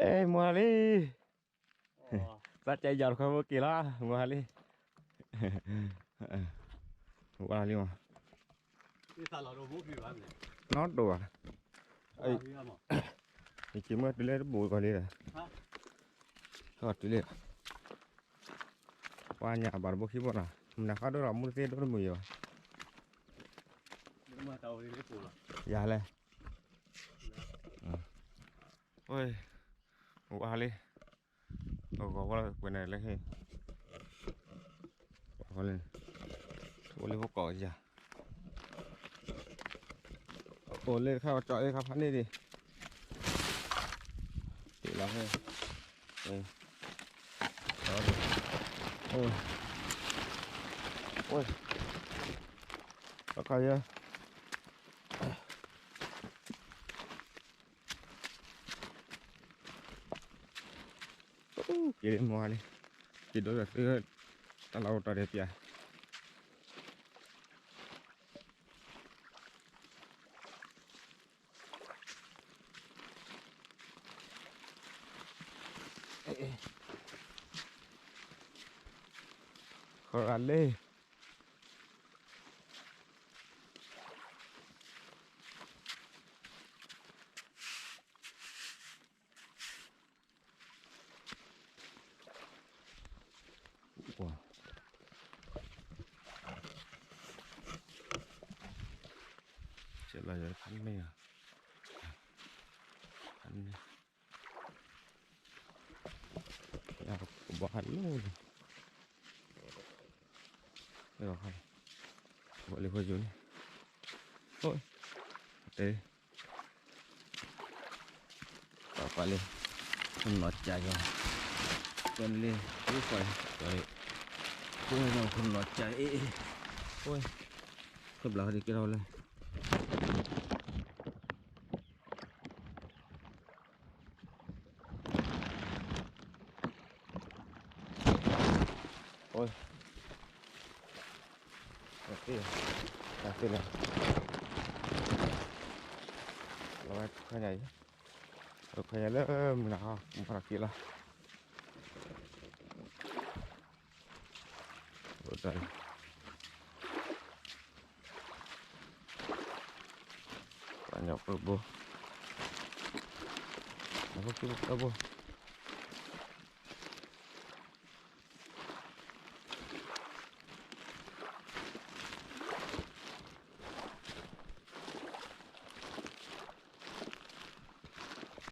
အဲ မွၤလံ, သးကဲယီၤတခွဲဖိက့ၤလီၤ မွၤလံ, ဝါလံမး, နီၢ်တိၢ်ဘၣ်, ယက့ၤမ့ၢ်တုၤလၢတဘူးကီးလံဒီး, တုၤလံ, ပှၤညၣ်ဘၣ်တဘိခံဘိနီၤ, မနုၤဃီဒိၣ်ဒီးမူတသ့ဒိၣ်တမုာ်ယၤဘၣ်, ယၤလဲၣ်, ဝါလံ, ဂီၤဝါလီၤကွဲးန့ၣ်လၢဟ့ၣ်, အိၣ်လၢဖိကီးယၤ, အိၣ်လၢခါကၠီအ့ၣ်ခါဖးန့ၣ်ဒံး, တ့ၢ်လီၤဟ့ၣ်, အိၣ်, အခါယဲ က့ၤမွၤလံ, က့ၤဒိးယၤသု, တၢ်လီၢ်အိၣ်တၢ်ဒဲးပျၢ်, ဃီဂၤလၢ ဆဲးလီၤယၤဖးန့ၢ်, ဖးန့ၢ်, ကဘီဟးလီၤ, လၢဃီ, ဘီလၢဃီယိၤန့ၣ်, တဲ ပာ်ပာ်လံ, ခိၣ်နီၤကၠးယီၤ, ပၢနလံ, ပှၤ, ပှၤ, ခိၣ်နီၤကၠးအ့ၣ်, ခိၣ်ဘျးဃီဒ်ကဲထီၣ်လၢ တၢ်သ့ၣ်ညါ, လီၤဝဲခွဲညါအံၤ, ခွဲညါလၢမုၢ်နၤဟီ မၤထီၣ်က့ၤလီၤ, တၢ်, ပှၤညီဖိဘိ, ဖိခံဖိဘိ,